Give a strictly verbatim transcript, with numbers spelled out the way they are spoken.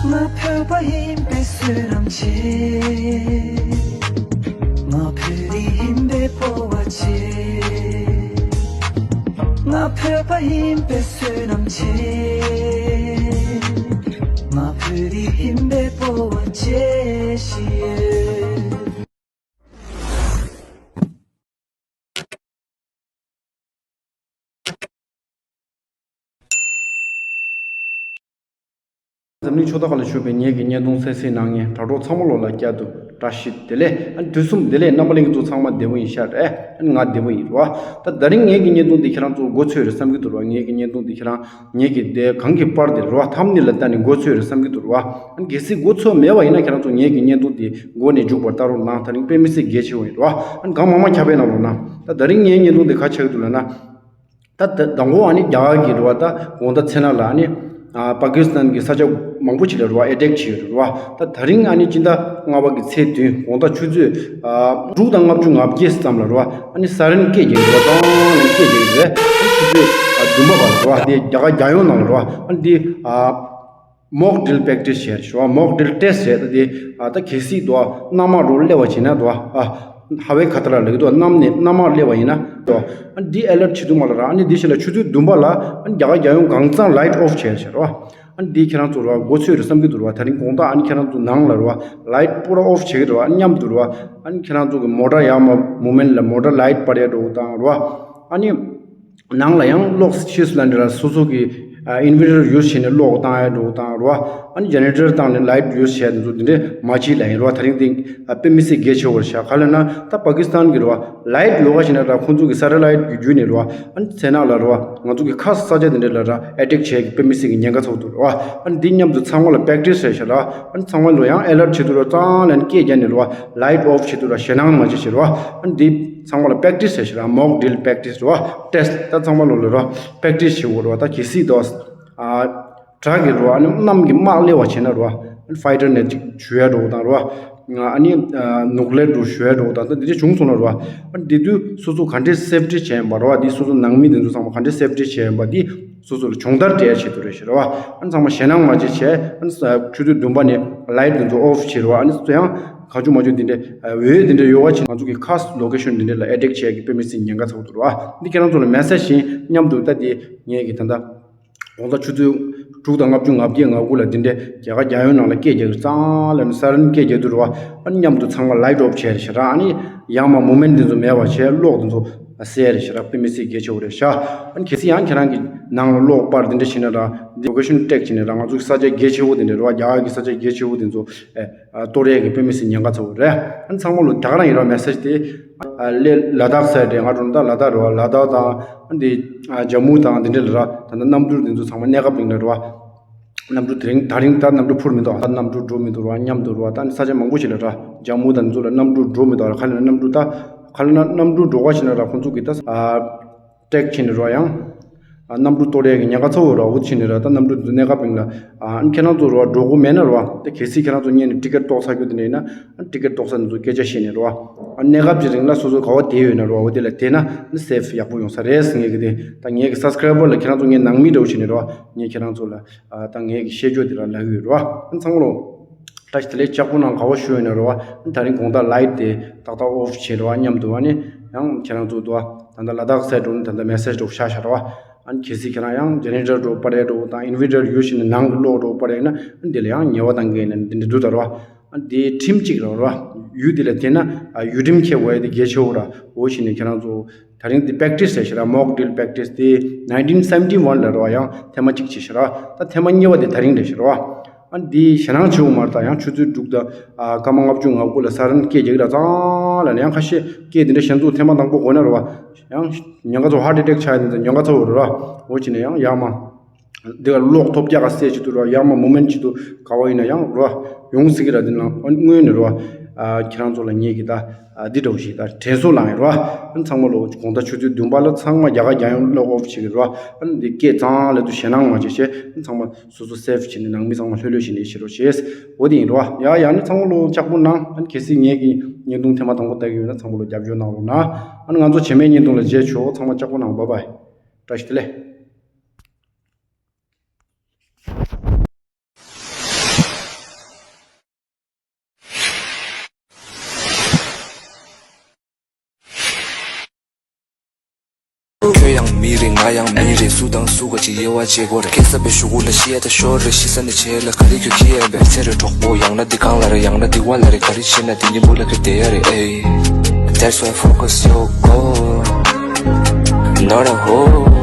ང་བོད་པ་ཡིན་པའི་བསོད་ནམས་ཆེ། ང་བོད་རིགས་ཡིན་པའི་སྤོབས་པ་ཆེ། ང་བོད་པ་ཡིན་པའི་བསོད་ནམས་ཆེ། ང་བོད་རིགས་ཡིན་པའི་སྤོབས་པ་ཆེ་ཞེས། འཛམ་གླིང་ཕྱོགས་མཐའ་ཁག་ལ་བཞུགས་པའི་ངེད་ཀྱི་བརྙན་ཐུང་གསན་གཟིགས་གནང་མཁན་དྲ་གྲོགས་ཚང་མ་ལོ་ལ་བསྐྱར་དུ་བཀྲ་ཤིས་བདེ་ལེགས། ཨ་ནི་དུས་གསུམ་བདེ་ལེགས། རྣམ་པ་ལྷན་རྒྱས་ཚོ་ཚང་མ་བདེ་པོ་ཡིན་ཤག་རེད། ཨ་ནི་ང་བདེ་པོ་ཡིན་རོ། ད་ད་རིང་ངེད་ཀྱི་བརྙན་ཐུང་འདི་ཁྱེད་རང་ཚོ་མགོ་ཚོས་རེད་བསམ་གྱི་འདུག་རོ། ངེད་ཀྱི་བརྙན་ཐུང་འདི་ཁྱེད་རང་ངེད་ཀྱི་དེ་གང་གི་པར་དེ་རོ། ཐམ་ནི་ལ་ལྟ་ནས་མགོ་ཚོས་རེད་བསམ་གྱི་འདུག་རོ། ཨ་ནི་གལ་སྲིད་མགོ་ཚོས་མེད་པ་ཡིན་ན་ཁྱེད་རང་ཚོ་ངེད་ཀྱི་བརྙན་ཐུང་འདི་མགོ་ནས་མཇུག་བར་ལྟ་རོགས་གནང་། ད་རིང་དཔེ་མི་སྲིད་གལ་ཆེ་བ་ཡིན་རོ། ཨ་ནི་གང་མང་མང་ཁྱབ་སྤེལ་གནང་རོགས་གནང་། ད་ད་རིང་ངའི་བརྙན་ཐུང་འདི་ག་ཆགས་ཀྱི་འདུག་ལབ་ན། ད་ད་དང་པོ་ཨ་ནི་རྒྱ་གར་གྱི་རེད་བ། ད་དགོང་དག་མཚན་ལ་ཨ་ནི་ཨ་པ་ཀི་སི་ཐན་གྱི་ས་ཆ་མང་པོ་ཅིག་ལ་རེད་བ། ཨེ་ཊེག་བྱས་ཡོད་རེད་བ། ད་ད་རིང་ཨ་ནི་སྤྱི་ཟླ་ལྔ་པ་གི་ཚེས་བདུན་དགོང་དག་ཆུ་ཚོད་ཨ་དྲུག་དང་ལྔ་བཅུ་ང་བརྒྱད་ཙམ་ལ་རེད་བ། ཨ་ནི་ས་རན་སྐད་རྒྱག་གི་རེད་བ། ཏང་ལ་སྐད་རྒྱག་གི་རེད། ཨ་ནི་ཆུ་ཚོད་ཨ་བདུན་པ་བར་རེད་བ། དེ་རྒྱ་གར་རྒྱལ་ཡོངས་ནང་ལ་རེད་བ། ཨ་ནི་དེ་ཨ། མོག་ཌིལ་པེག་ཊི་སི་བྱས་རེད་ཤོ། མོག་ཌིལ་ཊེ་སི་ཊི་བྱས། ད་དེ་ཨ་ད་གལ་སྲིད་དུ་ཨ་གནམ་དམག་རུ་སླེབས་པ་བྱས་ན་དུ་ཨ་ཧ་ཝའི་ཁ་ཐར་ལ་ལེགས་དུ་གནམ་ནས་གནམ་དམག་སླེབས་པ་ཡིན་ན་དུ་ཨ་འདི་ཨེ་ལར་ཊི་བྱེད་དུ་མ་ལ་ར། ཨ་ནི་འདི་ཞིག་ལ་ཆུ་ཚོད་བདུན་པ་ལ་ཨ་རྒྱ་གར་རྒྱལ་ཡོངས་གང་ཚང་ལའིཊ་ཨོཕ་བྱས་རེད་ཤོ། ཨ་འདི་ཁྱེད་རང་ཚོ་ར་མགོ་ཚོས་རེད་བསམ་གྱི་འདུག་ར། ད་རིང་དགོང་དག་ཨ་ནི་ཁྱེད་རང་ཚོ་ནང་ལ་ར་ལའིཊ་པུ་ར་ཨོཕ་བྱེད་ཀྱི་ར། ཨ་ནི་མཉམ་དུ་ར་ཨ་ནི་ཁྱེད་རང་ཚོ་གི་མོ་ཊར་ཡར་མར་མུ་མེན་ཊི་ལ་མོ་ཊར་ལའིཊ་སྤར་ཡ་འགྲོ་དང་ར། ཨ་ནི། ནང་ལ་ཡང་གློག་ཤེས་སུ་ལ་འདྲ་སོ་སོ་གི་ཨ་ཨིན་ཝར་ཊར་ཡུ་སི་བྱས་ནས་གློག་བཏང་ཡ་འགྲོ་དང་རོ། ཨ་ནི་ཇེ་ནེ་རེ་ཊར་བཏང་ནས་ལའིཊ་ཡུ་སི་བྱས་དེ་ཚོ་དེ་འདྲས་མ་བྱེད་ལ་ཡིན་རོ། ད་རིང་དེ་ཨ་དཔེ་མི་སྲིད་གལ་ཆེ་བོ་རེད་ཤག་ག་ལ་ན་ད་པ་ཀི་སི་ཐན་གི་རོ་ལའིཊ་ཡོད་ག་ཞིག་ན་ར་ཁོང་ཚོ་གི་ས་ཊེ་ལའིཊ་གི་བརྒྱུད་ནས་རོ། ཨ་ནི་ཚེ་ནག་ལ་རོ་ང་ཚོ་གི་ཁ་ས་ཆ་དེ་འདྲས་ལ་ར་ཨེ་ཊེག་བྱས་གི་དཔེ་མི་སྲིད་གི་ཉེན་ཁ་ཚ་བོ་འདུག་རོ། ཨ་ནི་འདི་མཉམ་དུ་ཚང་མ་ལ་པེག་ཊི་སི་རེད་ཤག་ར། ཨ་ནི་ཚང་མ་ལོ་ཡང་ཨེ་ལར་ཊི་བྱེད་དུ་རོ། ཙང་ལན་སྐད་རྒྱག་ནས་རོ་ལའིཊ་ཨོཕ་བྱེད་དུ་རོ། ཞེད་སྣང་མ་བྱེད་ཤག་རོ། ཨ་ནི་འདི། ཚང་མ་ལ་པེག་ཊི་སི་བྱས་ཤག་ར། མོག་ཌིལ་པེག་ཊི་སི་རེད་བ། ཊེ་སི་ཊི། ད་ཚང་མ་ལོ་ལ་ར་པེག་ཊི་སི་བྱེད་དགོས་རེད་བ། ད་གལ་སྲིད་དོ། ཨ་དྲག་གི་རེད་བ། ཨ་ནི་གནམ་གྱི་དམག་སླེབས་པ་བྱས་ན་རེད་བ། ཨ་ནི་ཕའི་ཊར་ནས་ཅིག་བྱུག་ཡ་འགྲོ་དང་རེད་བ། ཨ་ནི་ནུག་ལེར་འགྲོ་བྱུག་ཡ་འགྲོ་དང་ད་འདི་འདྲ་བྱུང་སོང་ན་རེད་བ། ཨ་ནི་འདི་དུས་སོ་སོ་ག་འདྲས་སེབ་ཊི་བྱས་ཡིན་པ་རེད་བ། འདི་སོ་སོ་ནང་མི་འདི་ཚོ་ཚང་མ་ག་འདྲས་སེབ་ཊི་བྱས་ཡིན་པ་འདི་སོ་སོ་ལ་སྦྱོང་བརྡར་སྤྲད་ཡ་ཆེད་དུ་རེད་ཤག་རེད་བ། ཨ་ནི་ཚང་མ་ཞེད་སྣང་མ་བྱེད་བྱས། ཨ་ནི་ཆུ་ཚོད་བདུན་པ་ནས་ལའིཊ་འདི་ཚོ་ཨོཕ་བྱེད་རེད་བ། ཨ་ནི་ཡང་གང་བྱུང་མ་བྱུང་འདི་འདྲའི་འོད་འདི་འདྲ་ཡོད་པ་བྱས་ང་ཚོ་གི་ཁ་ལོ་ཀེ་ཤོན་འདི་འདྲ་ལ་ཨེ་ཊེག་བྱས་ཀྱི་དཔེ་མི་སྲིད་ཉེན་ཁ་ཚ་བོ་འདུག་ར། འདི་ཁྱེད་རང་ཚོ་ལ་མེ་སེ་ཇི་བཞིན་མཉམ་དུ་ད་དེ་ངས་ཀྱི་ད་ལྟ་དགོང་དག་ཆུ་ཚོད་དྲུག་དང་ལྔ་བཅུ་ང་བརྒྱད་ང་དགུ་ལ་འདི་འདྲའི་རྒྱ་གར་རྒྱལ་ཡོངས་ནང་ལ་སྐད་རྒྱག་གི་ཙང་ལ་ནི་ས་རན་སྐད་རྒྱག་དུས་ར། ཨ་ནི་མཉམ་དུ་ཚང་མ་ལའིཊ་ཨོཕ་བྱས་རེད་ཤག་ར། ཨ་ནི་ཡར་མར་མུ་མེན་ཊི་འདི་ཚོ་མེད་པ་བྱས་གློག་འདི་ཚོ་གསལ་རེད་ཤག་ར། དཔེ་མི་སྲིད་གལ་ཆེ་བོ་རེད་ཤག་ཨ་ནི་གལ་སྲིད་ཡང་ཁྱེད་རང་གི་ནང་ལ་གློག་སྤར་འདི་འདྲ་བྱས་ན་ར། འདི་ལོ་ཀེ་ཤོན་ཊེག་བྱས་ནས་ར། ང་ཚོ་གི་ས་ཆ་གལ་ཆེ་བོ་འདི་འདྲ་ར། རྒྱ་གར་གི་ས་ཆ་གལ་ཆེ་བོ་འདི་ཚོ་ཨེ། གཏོར་ཡས་ཀྱི་དཔེ་མི་སྲིད་ཉེན་ཁ་ཚ་བོ་རེད། ཨ་ནི་ཚང་མ་ལོ་ད་ག་རང་ཡིན་རོགས། མེ་སེ་ཇི་དེ་ཨ་ལས་ལ་དྭགས་ས་རེད། ང་འགྲོ་ན་ད་ལ་དྭགས་རེད་བ། ལ་དྭགས་དང་ཨ་འདི་ཨ་ཇམ་མུ་དང་འདི་འདྲ་ལ་ར། ད་ལྟ་གནམ་གྲུ་འདི་ཚོ་ཚང་མ་གནས་སྐབས་རིང་ལ་རེད་བ། གནམ་གྲུ་དེ་རིང་ད་རིང་ད་གནམ་གྲུ་འཕུར་མི་འདུག་ད་གནམ་གྲུ་འགྲོ་མི་འདུག་རེད་བ། མཉམ་དུ་རེད་བ། ད་ནི་ས་ཆ་མང་པོ་ཞིག་ལ་ར་ཇམ་མུ་དང་འདི་ཚོ་ལ་གནམ་གྲུ་འགྲོ་མི་འདུག་ར། ག་ལ་ན་གནམ་གྲུ་ད་ག་ལ་ན་གནམ་གྲུ་འགྲོ་ག་ཞིག་ན་ར་ཁོང་ཚོ་གི་ད་ཨ། ཊེག་བྱས་ནས་རོ། ཡང་ཨ་གནམ་གྲུ་གཏོར་ཡས་ཀྱི་ཉེན་ཁ་ཚ་བོ་རོ། འོ་བྱས་ནས་ར་ད་གནམ་གྲུ་འདི་གནས་སྐབས་རིང་ལ་ཨ་ཁྱེད་རང་ཚོ་རོ་འགྲོ་དགོས་མེད་ན་རོ། ད་གལ་སྲིད་ཁྱེད་རང་ཚོ་སྔོན་ནས་ཊི་ཀེ་ཊི་གཏོང་ཚར་རྒྱུ་དེ་འདྲ་ཡིན་ན་ཨ་ཊི་ཀེ་ཊི་གཏོང་ས་འདི་ཚོ་སྐད་ཆ་བཤད་ནས་རོ། ཨ་གནས་སྐབས་ཀྱི་རིང་ལ་སོ་སོ་ག་བ་བསྡད་ཡོད་ན་རོ། འོ་དེ་ལ་བསྡད་ན་ནི་སེབ་ཡག་པོ་ཡོང་ས་རེད་ཟེར། ངས་གི་དེ་ད་ངས་གི་སབ་སི་ཀ་རའི་བར་ལ་ཁྱེད་རང་ཚོ་ངའི་ནང་མི་འདྲ་བོ་བྱས་ནས་རོ། ངས་ཁྱེད་རང་ཚོ་ལ་ཨ་ད་ངས་གི་བཤད་རྒྱུ་དེ་ར་ལབ་ཡོད་རོ། ཨ་ཚང་མ་ལོ། བཀྲ་ཤིས་བདེ་ལེགས། ལྕགས་པོ་ནང་ག་བ་ཞུ་ཡོད་ན་རོ། ཨ་ད་རིང་དགོང་དག་ལའིཊ་དེ་ཏག་ཏག་ཨོཕ་བྱས་རོ། ཨ་མཉམ་དུ་ཨ་ནི་ཡང་ཁྱེད་རང་ཚོ་དུ་ཨ་ད་ལྟ་ལ་དྭགས་སའིཌ་འགྲོ་ན་ད་ལྟ་མེ་སེ་ཇི་འགྲོ་ཤག་ཤག་རོ། ཨ་ནི་གལ་སྲིད་ཁྱེད་རང་ཡང་ཇེ་ནེ་རེ་ཊར་འགྲོ་སྤར་ཡ་འགྲོ་དང་ཨིན་ཝར་ཊར་ཡོད་བཞིན་ནང་གི་གློག་འགྲོ་སྤར་ཡ་ཡིན་ན་ཨ་འདི་ལ་ཡང་ཉེས་པ་བཏང་གི་ཡིན་ན་འདི་འདྲ་འདུག་ད་རོ། ཨ་འདི་ཁྲིམས་གཅིག་རེད་རོ། ཡུལ་འདི་ལ་བལྟས་ན་ཨ་ཡུལ་ཁྲིམས་འཁྱེར་དགོས་ཡ་དེ་གལ་ཆེ་བོ་ར། འོ་བཞིན་ནས་ཁྱེད་རང་ཚོ་ད་རིང་འདི་པེག་ཊི་སི་རེད་ཤག་ར། མོག་ཌིལ་པེག་ཊི་སི་དེ་ནའིན་ཊིན་སེ་ཝེན་ཊི་ཝན་ལ་རོ། ཡང་ཐེངས་མ་གཅིག་བྱས་ཤག་ར། ད་ཐེངས་མ་གཉིས་པ་དེ་ད་རིང་རེད་ཤག་ར། ཨ་འདི་ཞེད་སྣང་ཆེ་བོ་མ་རེད། ད་ཡང་ཆུ་ཚོད་དྲུག་དང་ཨ་སྐར་མ་ལྔ་བཅུ་ང་དགུ་ལ་ས་རན་སྐད་རྒྱག་གི་ར། ཙང་ལ་ནས་ཡང་ཁ་ཤས་སྐད་འདི་འདྲ་གཞན་ཚོ་ཐེངས་མ་དང་པོ་གོ་ན་རོ། ཡང་ཉེན་ཁ་ཚོ་ཧར་ཊི་ཨེ་ཊེག་ཆགས་ཡ་འདི་ཚོ་ཉེན་ཁ་ཚ་བོ་རེད་ར། འོ་བྱས་ནས་ཡང་ཡར་མར། འདི་ག་གློག་ཐོབ་རྒྱག་ག་སེ་བྱེད་དུ་ར། ཡར་མར་མུ་མེན་ཊི་བྱེད་དུ་ག་བ་ཡིན་ན་ཡང་ར་ཡོང་སྲིད་ཀྱི་ར། འདི་ནང་སྔོན་ནས་ར་ཨ་ཁྱེད་རང་ཚོ་ལ་ངེད་ཀྱི་ད་ཨ་འདི་འདྲ་བོ་ཞིག་ད་དྲན་གསོ་ལངས་ཡོད་ར། ཨ་ཚང་མ་ལོ་དགོང་དག་ཆུ་ཚོད་བདུན་པ་ལ་ཚང་མ་རྒྱ་གར་རྒྱལ་ཡོངས་གློག་ཨོཕ་བྱེད་ཀྱི་ར། ཨ་འདི་སྐད་གཙང་ལ་དུ་ཞེད་སྣང་མ་བྱེད་བྱས། ཨ་ཚང་མ་སོ་སོ་སེབ་བྱས་ནས་ནང་མི་ཚང་མ་ལྷོད་ལྷོད་བྱས་ནས་ཤི་རོགས་བྱས། འོ་དེ་ཡིན་ར། ཡ་ཡ་ནི་ཚང་མ་ལོ་ལྕགས་པོ་གནང་། ཨ་གལ་སྲིད་ངེད་ཀྱི་བརྙན་ཐུང་ཐེངས་མ་དང་པོ་ལྟ་གི་ཡོད་ན་ཚང་མ་ལོ་རྒྱབ་སྐྱོར་གནང་རོགས་གནང་། ཨ་ནི་ང་ཚོ་རྗེས་མའི་བརྙན་ཐུང་ལ་མཇལ་ཆོག་ཚང་མ་ལྕགས་པོ་གནང་། བཱའི་བཱའི། བཀྲ་ཤིས་བདེ་ལེགས། ཁྱོད་ཡང་མི་རེད། ང་ཡང་མི་རེད། སུ་དང་སུ་ག་ཅིག་དབྱེ་བ་འབྱེད་དགོས་རེད། སྐྱེ་ས་པའི་གཞུག་གུ་ལ་ཤི་ཡ་ད་ཤོར་རེད། ཤི་ས་ནས་བྱེད་ལ་ག་རེ་ཁྱོད་ཁྱི་ཡ་བེར་ཚེ་རེད། གྲོགས་པོ་ཡང་ན་འདི་གང་ལ་རེད། ཡང་ན་འདི་བ་ལ་རེད། ག་རེ་བྱེད་ན་འདི་གཉིས་པོ་ལ་ཁྱོད་བསྡད་ཡ་རེད། ཨེ། That's why focus your goal, not a hole.